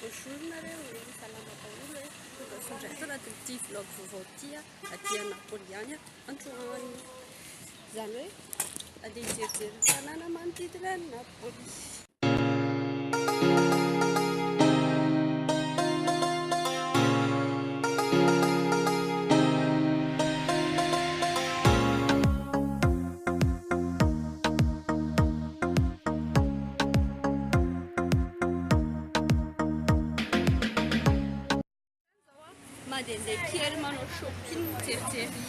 Bonjour nareo e, salama daholo e. Tonga soa indray ato anatin'ity vlog vaovao ity a, aty Napoli ihany a, androany. Izany hoe andeha hijerijery ny tanàna manodidina an'i Napoli. Mandehandeha kely manao shopping, mijerijery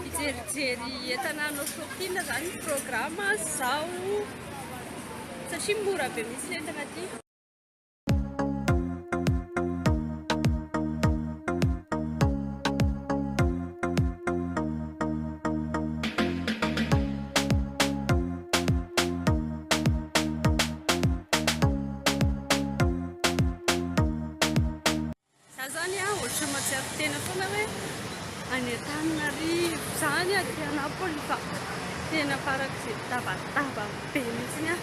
mijerijery entana hanao shopping zany ny programme zao satria mora be mihitsy ny entana aty. Za zany a ohatry ny mahatsiaro tena foana hoe any Antananarivo zany aty Napoli fa tena farak'izay mitabataba be mihitsy a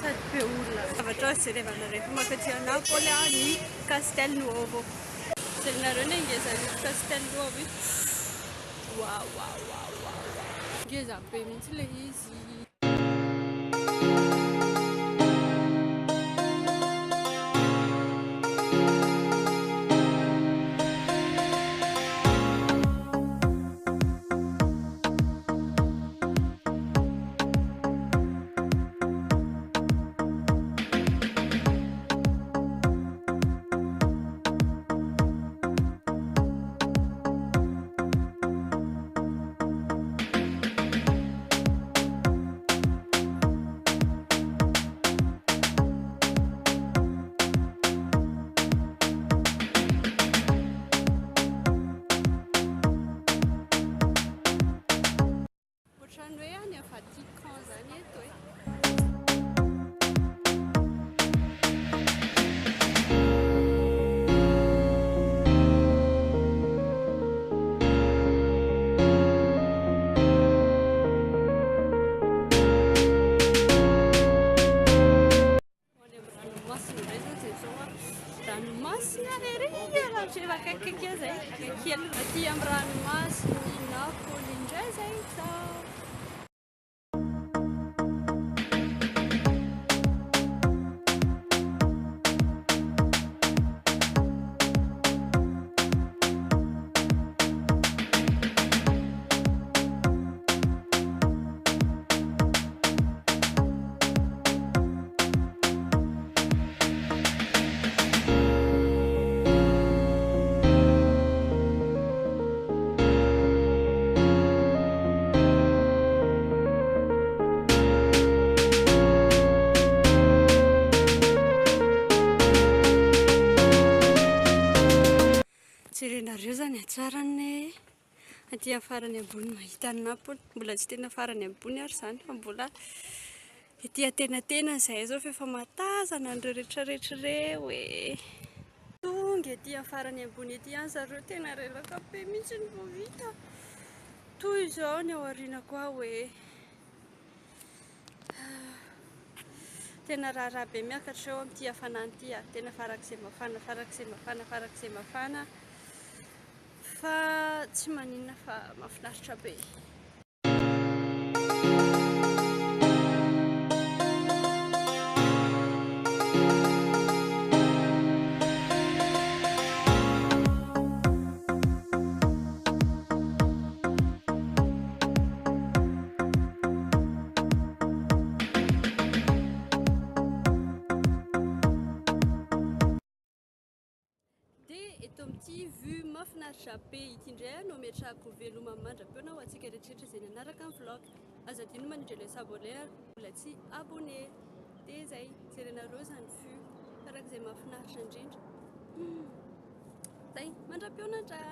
sady be olona. Zavatra azo jerevana rehefa mankaty Napoli a ny Castel Nuovo. Jerenareo ny hangezan'io Castel Nuovo io. Waouh waouh waouh waouh. Ngeza be mihitsy ilay izy. Ohatran'ny hoe any Vatican zany eto e. Ho any amin'ny ranomasina indray zao dia zao a. Ranomasina ery lavitra akaikikaiky eo zay, akaiky kely. Aty amin'ny ranomasin'i Napoli indray zay zao. Jerenareo zany hatsarany e. Aty amin'ny farany ambony mahita an'i Napoli. Mbola tsy tena farany ambony ary izany fa mbola ety antenatenany izahay izao fa efa mahatazana an'ireo rehetrarehetra ireo e. Tonga ety amin'ny farany ambony ety ihany zareo, tena reraka be mihitsy ny vao vita. Toy izao ny ao aorianako ao e. Tena raharaha be miakatra eo amin'ity hafanana ity a. Tena farak'izay mafana, farak'izay mafana, farak'izay mafana. Fa tsy maninona fa mahafinaritra be. Dia eto amin'ity vue mahafinaritra be ity indray no ametrahako veloma mandra-pihaona ho antsika rehetrarehetra izay nanaraka ny vlog. Aza adino manindry ilay s'abonner ary mbola tsy abonné. Dia izay, jerenareo izany vue farak'izay mahafinaritra indrindra. Zay, mandra-pihaona indray.